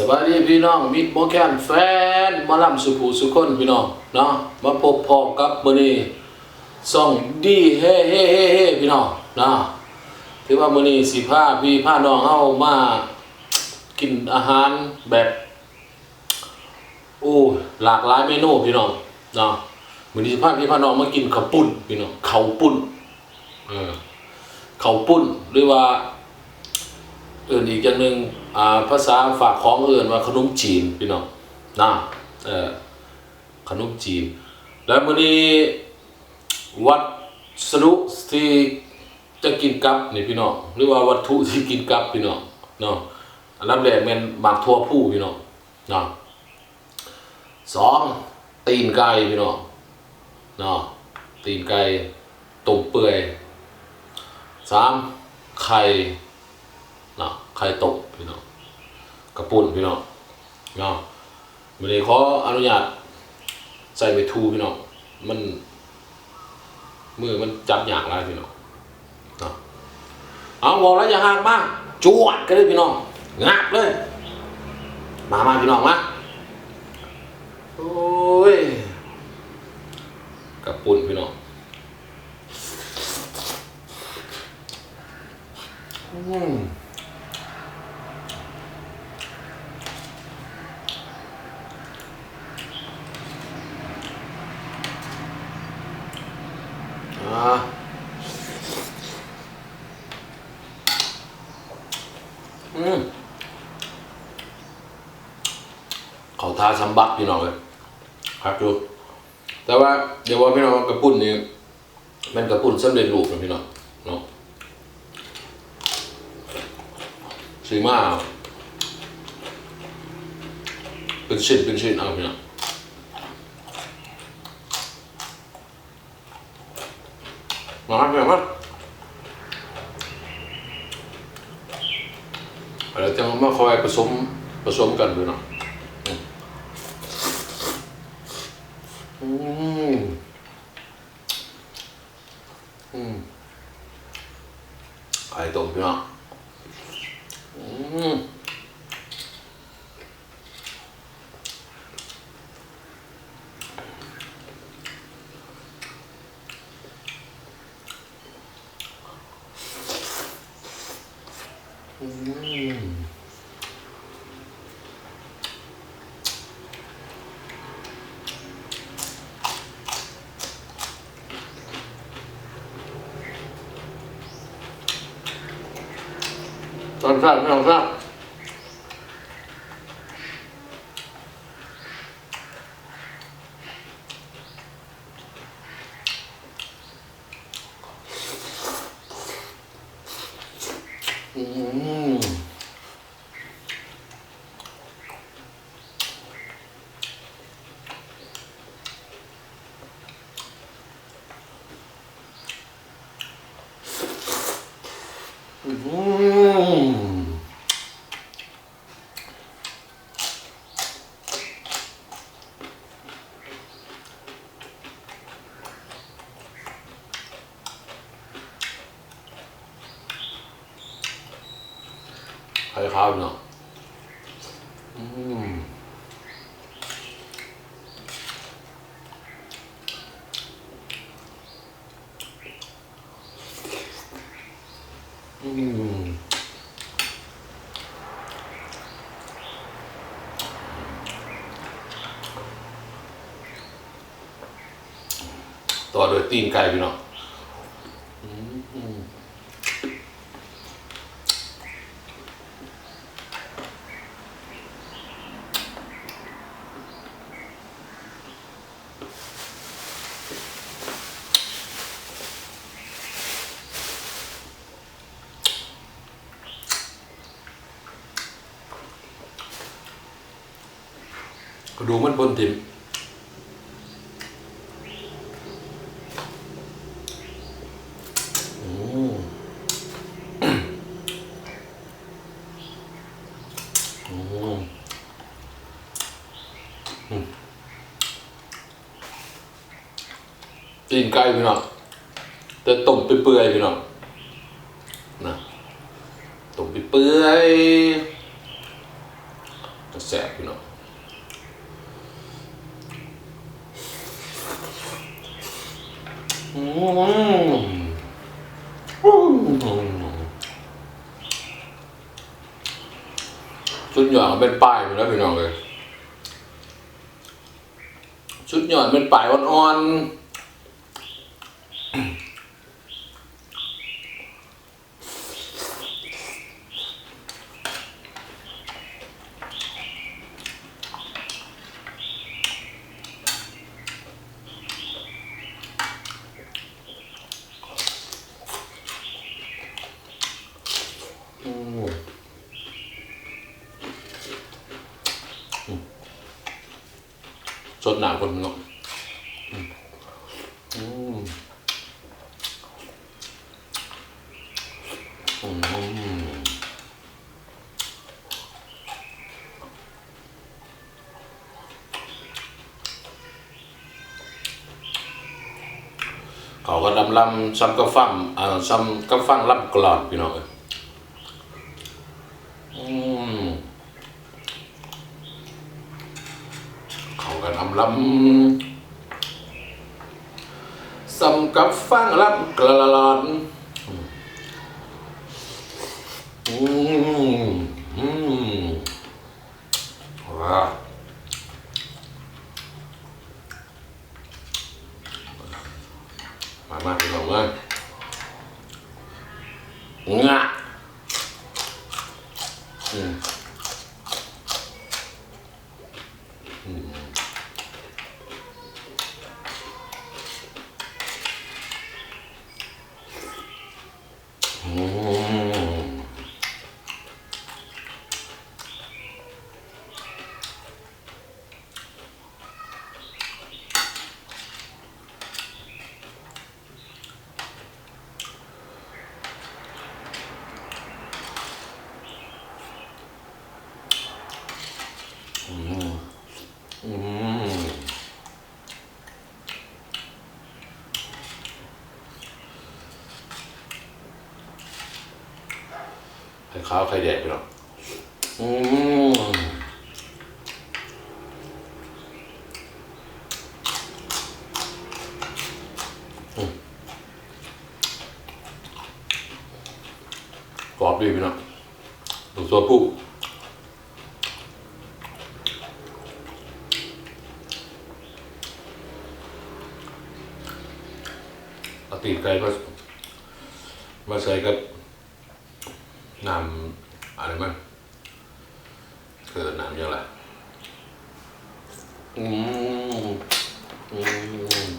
ສະບາຍດີພີ່ນ້ອງມິດໝໍແຄນ ແຟນໝໍລຳສູ່ຜູ້ສູ່ຄົນພີ່ນ້ອງເນາະ, ມາພົບພໍ້ກັບມື້ນີ້ຊ່ອງດີເຮເຮເຮເຮພີ່ນ້ອງເນາະ. ຖືວ່າມື້ນີ້ຊິພາພີ່ພານ້ອງເຮົາມາກິນອາຫານແບບ ໂອ້ ຫຼາກຫຼາຍເມນູພີ່ນ້ອງເນາະ. ມື້ນີ້ຊິພາພີ່ພານ້ອງມາກິນເຂົ້າປຸ້ນພີ່ນ້ອງ, ເຂົ້າປຸ້ນ ເອີ ເຂົ້າປຸ້ນ ຫຼືວ່າເອີ້ນອີກຢ່າງໜຶ່ງ ອ່າ ພາສາຝາກຂອງເອີ້ນວ່າຂະໜົມຈີນພີ່ນ້ອງນະ, ເອີ ຂະໜົມຈີນ. ແລະ ມື້ນີ້ວັດສະດຸທີ່ຈະກິນກັບນີ້ພີ່ນ້ອງ ຫຼືວ່າວັດຖຸທີ່ກິນກັບພີ່ນ້ອງເນາະ, ອັນດັບແລກແມ່ນໝາກຖົ່ວພູພີ່ນ້ອງ ເນາະ. ສອງ ຕີນໄກ່ພີ່ນ້ອງເນາະ, ຕີນໄກ່ຕົ້ມເປື່ອຍ. ສາມ ໄຂ່ເນາະ, ໄຂ່ຕົ້ມພີ່ນ້ອງ, ເຂົ້າປຸ້ນພີ່ນ້ອງເນາະ. ມື້ນີ້ຂໍອະນຸຍາດໃສ່ໄມ້ທູພີ່ນ້ອງ, ມັນ ມືມັນຈັບຍາກຫຼາຍພີ່ນ້ອງເນາະ. ເອົາ ເວົ້າແລ້ວຢ່າຫ່າງ ມາຈວດກັນເລີຍພີ່ນ້ອງ, ງາບເລີຍ. ມາ ມາພີ່ນ້ອງມາ. ໂອ້ຍ ເຂົ້າປຸ້ນພີ່ນ້ອງ. ອືມ ອ່າ ອືມ ເຂົ້າທ່າຊຳບັກພີ່ນ້ອງເອີຍ, ຄັກຢູ່. ແຕ່ວ່າຢ່າວ່າພີ່ນ້ອງວ່າເຂົ້າປຸ້ນນີ້ ແມ່ນເຂົ້າປຸ້ນສຳເລັດຮູບນະພີ່ນ້ອງເນາະ, ຊື້ມາເປັນຊິ້ນເປັນຊິ້ນເອົາພີ່ນ້ອງ. ມາ ມາ ມາ ແລ້ວຈັ່ງມາຄ່ອຍປະສົມ ປະສົມກັນເບິ່ງເນາະ. ອືມ ອືມ ໄຂ່ຕົ້ມພີ່ນ້ອງ. ອືມ ອືມ ຕອນແຊບ ຕອນແຊບ. ອືມ ອືມ ໄຂ່ຂາວເນາະ. ອືມ ອືມ ຕໍ່ດ້ວຍຕີນໄກ່ພີ່ນ້ອງ. ອືມ ກະດູກມັນພົ້ນຖິ້ມ. ອືມ ອືມ ອືມ. ຕີນໄກ່ພີ່ນ້ອງ ແຕ່ຕົ້ມເປື່ອຍໆ ພີ່ນ້ອງນະ, ຕົ້ມເປື່ອຍໆ. ແຊບພີ່ນ້ອງ. ອືມ ສຸດຍອດເປັນປາຍພຸ້ນແຫຼະພີ່ນ້ອງເອີຍ ສຸດຍອດເປັນປາຍອ່ອນໆ. ອືມ ອືມ ສົດນ້ຳກ່ອນເນາະ. ອືມ ອືມ ອືມ ເຂົ້າກັນລຳໆ ສ່ຳກັບຟັງ ເອີ ສ່ຳກັບຟັງລຳກລອນ ພີ່ນ້ອງເອີຍ. ອືມ ເຂົ້າກັນອຳລຳ ສ່ຳກັບຟັງລຳກລອນ. ອືມ ອືມ ວ້າ ມາ ມາ ພີ່ນ້ອງເອີຍ ງະ ອືມ ອືມ ອືມ. ອືມ ອືມ ໄຂ່ຂາວໄຂ່ແດງ ພີ່ນ້ອງ. ອືມ ອືມ ກອບດີ ພີ່ນ້ອງ ບັກຕົວຜູ້. ເອົາຕີນໄກ່ມາ ມາໃສ່ກັບນ້ຳ ອັນນີ້ມັນ ເອີ້ນນ້ຳຫຍັງລະ? ອືມ ອືມ.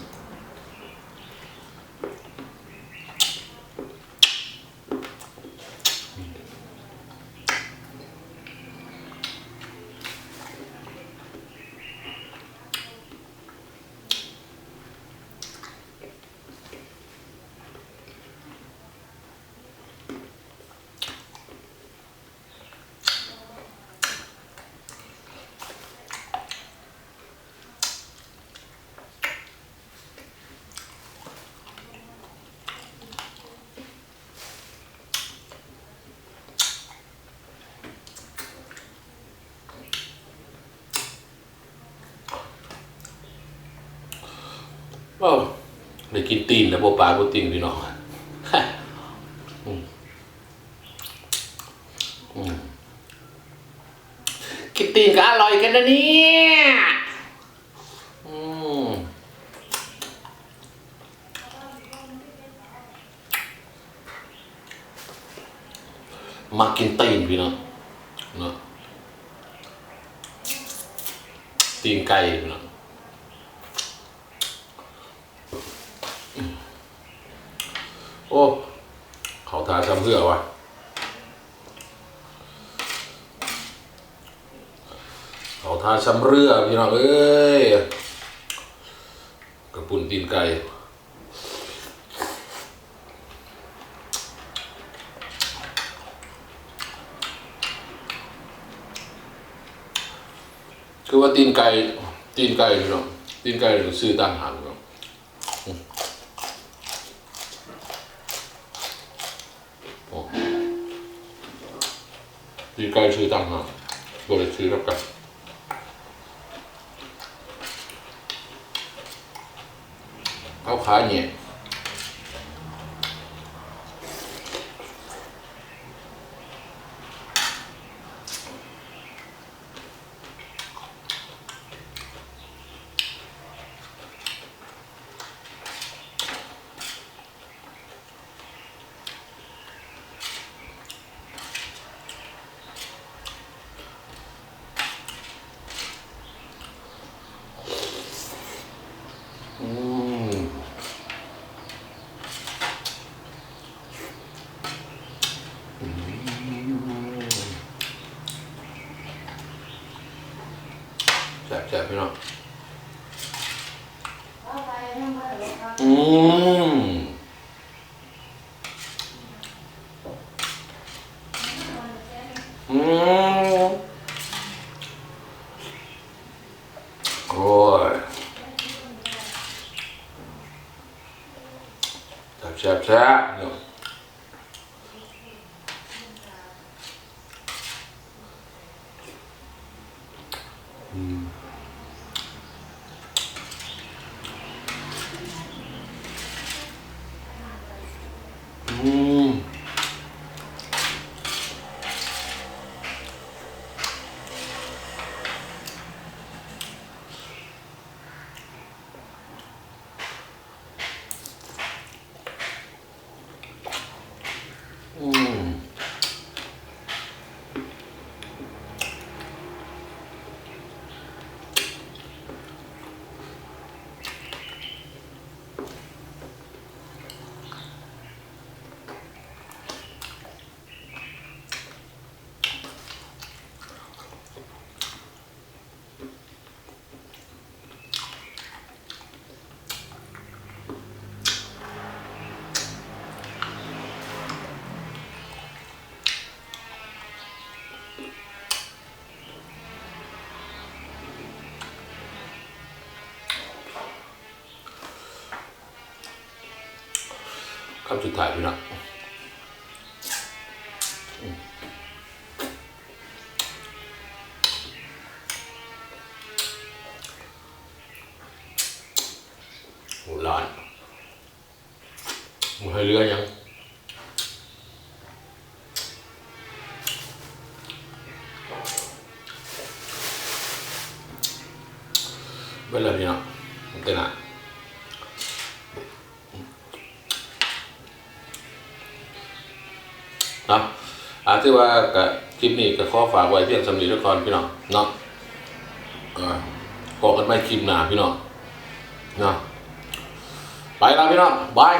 ໂອ້ ໄດ້ກິນຕີນແລ້ວ ບໍ່ປາກບໍ່ຕິ່ງ ພີ່ນ້ອງ. ອືມ ອືມ ກິນຕີນກໍອະລ່ອຍກັນນະເນຍ. ອືມ ມັກກິນຕີນ ພີ່ນ້ອງເນາະ ຕີນໄກ່ ພີ່ນ້ອງ. ໂອ້ ເຂົ້າທ່າຊ່ຳເຮືອວ່າ ເຂົ້າທ່າຊ່ຳເຮືອ ພີ່ນ້ອງເອີຍ. ກະປຸ້ນຕີນໄກ່ ຄືວ່າຕີນໄກ່ ຕີນໄກ່ ພີ່ນ້ອງ ຕີນໄກ່ຊື້ຕ່າງຫາກ ພີ່ນ້ອງ. ໂອ້ ຕີນໄກ່ຊື້ຕ່າງຫາກ. ຕົວໄດ້ຊື້ນຳກັນ ເອົາຂາແຫຍ່ ອືມ ອືມ ແຊບໆ ພີ່ນ້ອງ ອືມ. ອືມ ໂອ້ຍ ແຊບໆໆ ເນາະ ອືມ ອືມ. ອືມ ຄຳສຸດທ້າຍ ພີ່ນ້ອງ ອືມ. ໂອ້ ຫຼາຍ ບໍ່ໃຫ້ເຫຼືອຫຍັງ ເບິດແລ້ວພີ່ນ້ອງ ເປັນຫຍັງ? ເນາະ ອາ ຖືວ່າກະ ຄລິບນີ້ກະຂໍຝາກໄວ້ພຽງສ່ຳນີ້ກ່ອນພີ່ນ້ອງເນາະ ເອີ ພໍ້ກັນໃໝ່ຄລິບໜ້າພີ່ນ້ອງເນາະ ໄປລະພີ່ນ້ອງ ບາຍ.